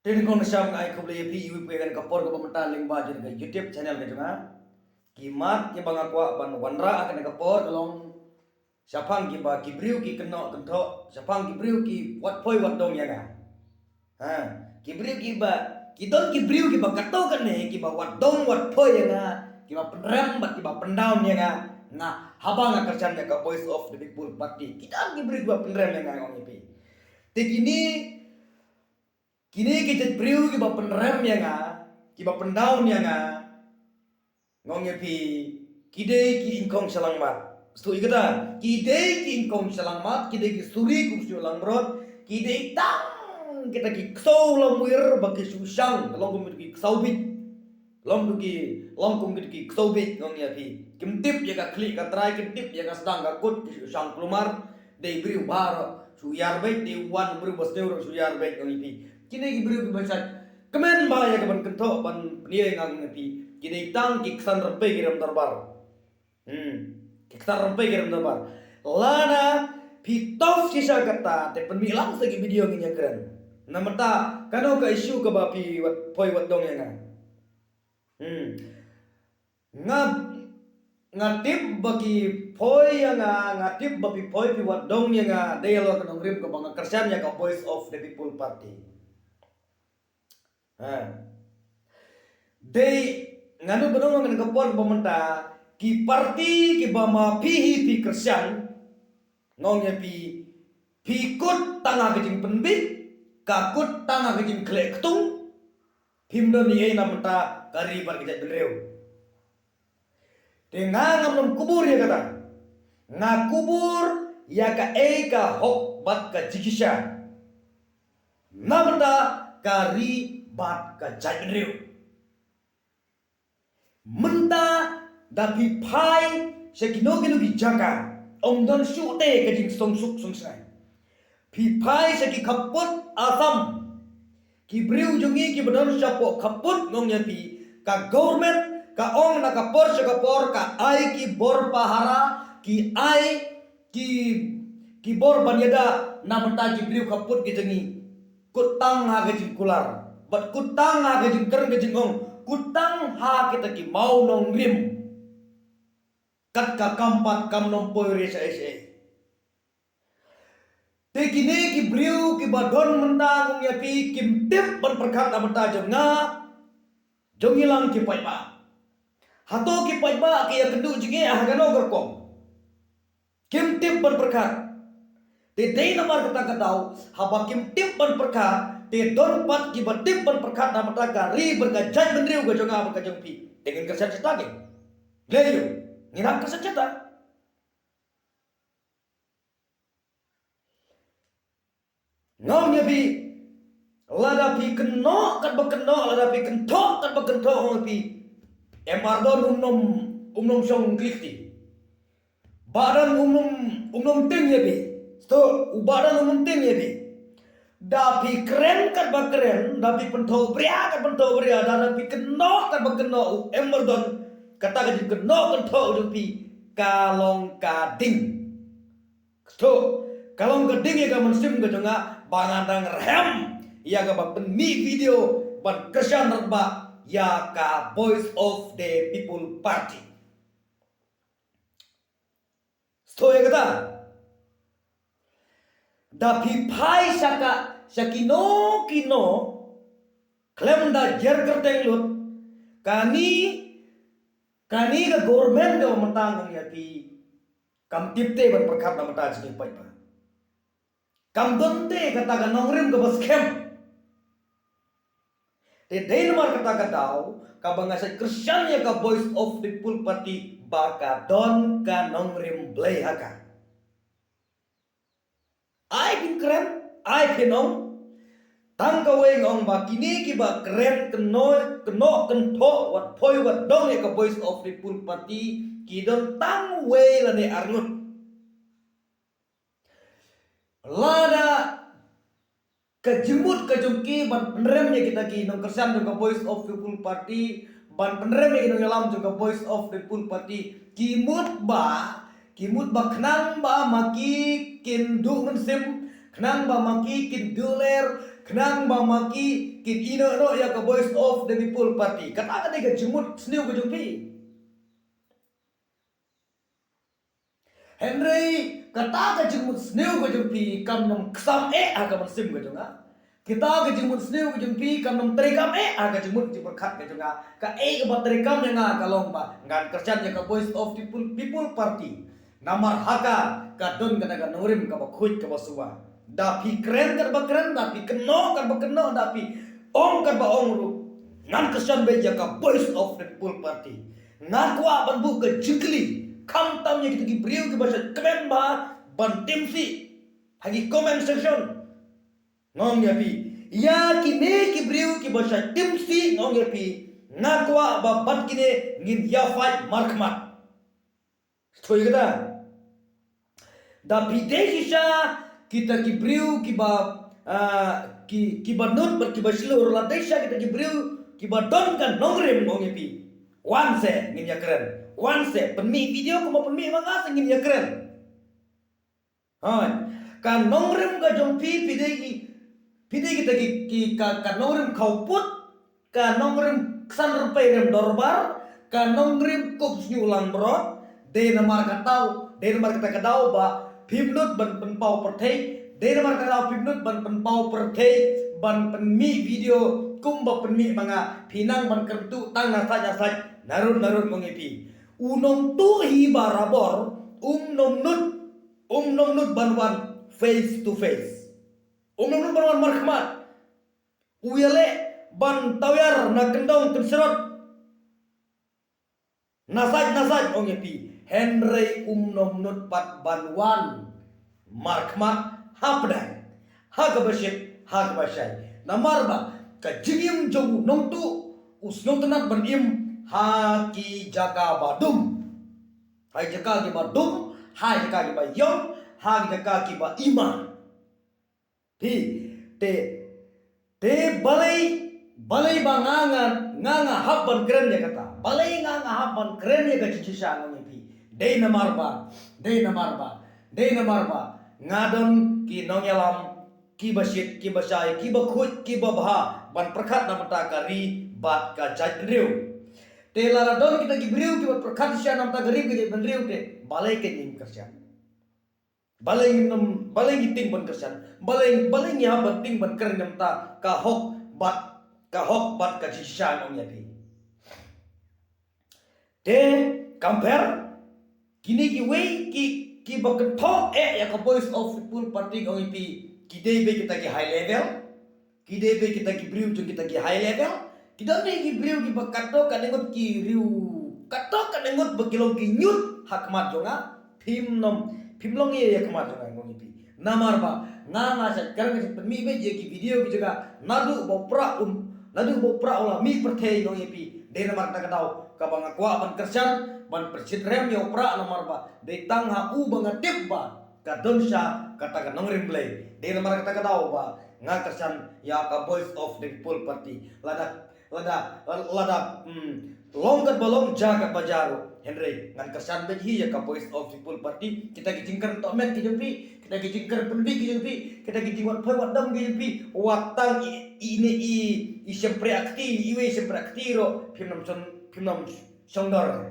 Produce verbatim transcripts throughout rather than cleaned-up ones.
Te nyngkong nyngshap nga ai khublei ïa phi iwei pa iwei ha kane ka por kaba mynta lyngba jong ka YouTube channel ka jong nga. Ki mat kiba nga kwah ban wanrah ha kane ka por ka long shaphang kiba ki briew ki kynnoh kynthoh, shaphang ki briew ki wad poi wad dong ïa nga. Ha, ki briew kiba, ki don ki briew kiba katto katne kiba wad dong wad poi ïa nga, kiba pynrem bad kiba pyndown ïa nga. Nga, haba nga kyrshan ïa ka Voice of the People Party, ki don ki briew kiba pynrem ïa nga, nga ong ïa phi. Te kine, kine ki jait briew kiba pynrem ïa nga, kiba pyndown ïa nga, nga ong ïa phi, ki dei ki nyngkong shyllangmat. Sngewthuh ïa kata, ki dei ki nyngkong shyllangmat, ki dei ki suri kum shu langbrot, ki dei tang kita ki ksew lamwir ba ki shu shang, long kum kita ki ksew bit. Long kum ki, long kum kita ki ksew bit, nga ong ïa phi. Kim tip ïa ka khlieh ka trai, kim tip ïa ka sdang ka kut, ki shu shang kulmar. Dei briew baroh shu ïar beit, dei wan briew ba sniew ruh shu ïar beit, nga ong ïa phi. Kine ki briew kiba shait kmen bha ïa ka ban kynthoh ban pynïeng, nga ong ïa phi. Ki dei tang ki ksan rympei ki rem dorbar. Hmm. Ki ksan rympei ki rem dorbar. Lada phi tough shisha kata, te pynmih lang sa ki video ngin ïakren. Namar ta, kano ka issue kaba phi wad poi wad dong ïa nga. Hmm. Nga, nga tip ba ki poi ïa nga, nga tip ba phi poi phi wad dong ïa nga, dei halor ka nongrim kaba nga kyrshan ïa ka Voice of the People Party. Ha. Dei, nga nud ban ong ha kane ka por ba mynta, ki party kiba ma phi hi phi kyrshan, nga ong ïa phi, phi kut tang ha ka jingpynbit, ka kut tang ha ka jingkhleh ktung, phim don ei ei na mynta ka ri bad ka jaitbynriew. Te nga ngam nym kubur ïa kata. Nga kubur ïa kaei ka hok bad ka jingshisha na mynta ka ri bad ka jaitbynriew. Mynta da phi phai sha kino kino ki jaka, ym don shuh te ka jingsuk suk suk snai. Phi phai sha ki khappud Assam. Ki briew jong ngi kiba don shapoh khappud, nga ong ïa phi, ka government ka ong na ka por sha ka por ka ai ki bor pahara, ki ai ki, ki bor ban ïada na bynta ki briew khappud ki jong ngi. Kut tang ha ka jingkular, bad kut tang ha ka jingkren ka jingong, kut tang ha kita ki mawnongrim. Kat ka kam pat kam nym poi re sha ei sha ei. Te kine ki briew kiba don mynta, nga ong ïa phi, kim tip ban pyrkhat na bynta jong nga, jong ngi lang ki paidbah. Hato ki paidbah ki ïakynduh jingeh ha kano ka rukom? Kim tip ban pyrkhat. Te dei namar kata ka daw, haba kim tip ban pyrkhat, te don pat kiba tip ban pyrkhat na bynta ka ri bad ka jaitbynriew ka jong nga bad ka jong phi. Te ngin kyrshan shata ki. Lei ïa u, ngin hap kyrshan shata. Nga ong ïa phi, lada phi kynnoh katba kynnoh, lada phi kynthoh katba kynthoh, nga ong ïa phi, M R Don um nym, um nym shong klik ti. Bah Don um nym, um nym tieng ïa phi. Sngewthuh, u Bah Don um nym tieng ïa phi. Da phi kren katba kren, da phi pynthawbria katba pynthawbria, da, da phi kynnoh katba kynnoh, u M R Don, kata ka jingkynnoh kynthoh jong phi ka long ka ding. Sngewthuh, ka long ka ding ïa ka mynsiem ka jong nga ba ngan dang rhem ïa kaba pynmih video ban kyrshan rangbah ïa ka Voice of the People Party. Sngewthuh ïa kata. Da phi phai sha ka, sha kino kino, khlem da jer kyrteng lut, kane, kane ka government kaba mynta, nga ong ïa phi, kam tip te ban pyrkhat na bynta jong ngi paidbah. Kam don te kata ka nongrim kaba skhem. Te dei namar kata ka daw kaba nga shait kyrshan ïa ka Voice of People Party ba ka don ka nongrim Blei ha ka. Ai phin kren, ai phin ong. Tang kawei nga ong ba kine kiba kren kynnoh, kynnoh kynthoh, wat phoi wat dong ïa ka Voice of People Party, ki don tang wei lane arngut. Lada ka jingmut ka jong ki ban pynrem ïa kita ki nongkyrshan jong ka Voice of People Party, ban pynrem ïa ki nongïalam jong ka Voice of People Party, ki mut ba, ki mut ba khnang ba ma ki kin duh mynsiem, khnang ba ma ki kin duh ler, Khnang ba ma ki kin ïehnoh noh ïa ka Voice of the People Party. Kata ka dei ka jingmut sniew ka jong phi. Hynrei kata ka jingmut sniew ka jong phi kam nym ksam eh ha ka mynsiem ka jong nga. Kata ka jingmut sniew ka jong phi kam nym treikam eh ha ka jingmut jingpyrkhat ka jong nga. Kaei kaba treikam ïa nga ka long ba ngan kyrshan ïa ka Voice of People, People Party. Namar ha ka ka don kata ka nongrim kaba khuid kaba suba. Da phi kren katba kren, da phi kynnoh katba kynnoh, da phi ong katba ong ruh, ngan kyrshan beit ïa ka Voice of the People Party. Nga kwah ban buh ka jingkylli, khamtam ïa kita ki briew kiba shait kmen bha ban tim sih ha ki comment section. Nga ong ïa phi, ïa kine ki briew kiba shait tim sih, nga ong ïa phi, nga kwah ba bad kine ngin ïa fight markhmat. Sngewthuh kata? Da phi dei shisha kita ki briew kiba, ah, ki, kiba nud bad kiba shlur, la dei shisha kita ki briew kiba don ka nongrim, nga ong ïa phi, wan se ngin ïakren. Wan se, pynmih video kumba pynmih ma nga se ngin ïakren. Hooid. Ka nongrim ka jong phi, phi dei ki, phi dei kita ki, ki, ka, ka nongrim khawput, ka nongrim ksan rympai rem dorbar, ka nongrim kup sniew langbrot. Dei namar kata, dei namar kata ka daw ba phim nud ban pynpaw pyrthei. Dei namar kata ka daw phim nud ban pynpaw pyrthei, ban pynmih video kumba pynmih ma nga. Phi nang ban kyntu tang na sait na sait, narud narud, nga ong ïa phi. U nongtuh hi barabor um nym nud, um nym nud ban wan face to face. Um nym nud ban wan markhmat. U ïaleh ban tawiar na kyndong kynsyrot na sait na sait, ong ïa phi. Hynrei um nym nud pat ban wan markhmat hapdeng, ha kaba shit, ha kaba shai. Namar ba ka jingim jong u nongtuh u sngewtynnat ban im ha ki jaka ba dum. Ha ki jaka kiba dum, ha ki jaka kiba ïong, ha ki jaka kiba ima. Phi, te, te balei, balei ba nga, nga, nga, nga hap ban kren ïa kata. Balei nga, nga hap ban kren ïa ka jingshisha, nga ong ïa phi. Dei namar ba, dei namar ba, dei namar ba nga don ki nongïalam kiba shit, kiba shai, kiba khuid, kiba bha ban pyrkhat na bynta ka ri bad ka jaitbynriew. Te lada don kita ki briew kiba pyrkhat shisha na bynta ka ri bad ka jaitbynriew, te balei ngim kyrshan? Balei ngim, balei ngi tieng ban kyrshan? Balei, balei ngi hap ban tieng ban kren na bynta ka hok bad, ka hok bad ka jingshisha, nga ong ïa phi. Te, compare, kine kiwei ki, kiba kynthoh eh ïa ka Voice of People Party, nga ong ïa phi, ki dei beit kita ki high level. Ki dei beit kita ki briew jong kita ki high level. Ki don beit ki briew kiba katto katne ngut ki riew, katto katne ngut ba ki long ki ñiut ha khmat jong nga. Phim nym, phim long ïa, ïa khmat jong nga, nga ong ïa phi. Namar ba nga, nga shait kren, nga shait pynmih beit ïa ki video ki jong nga. Naduh ba u Prah un, naduh ba u Prah u la mih pyrthei, nga ong ïa phi. Dei namar kata ka daw kaba nga kwah ban kyrshan, ban pynshit rem ïa u Prah, namar ba dei tang ha u ba nga tip ba ka don sha kata ka nongrim Blei. Dei namar kata ka daw ba nga kyrshan ïa ka Voice of the People Party. Lada, lada, lada, hmm, long katba long, jia katba jia ruh, hynrei ngan kyrshan beit hi ïa ka Voice of the People Party. Kita ki jingkren tohmet ki jong phi, kita ki jingkren pynbieit ki jong phi, kita ki jingwad phai wad dam ki jong phi, wat tang i, i ne i, i shympriah kti, iwei i shympriah kti ruh phim nym shon, phim nym shongdor.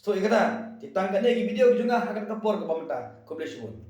So ïa kata, te tang katne ki video ki jong nga ha kata ka por kaba mynta. Khublei shibun.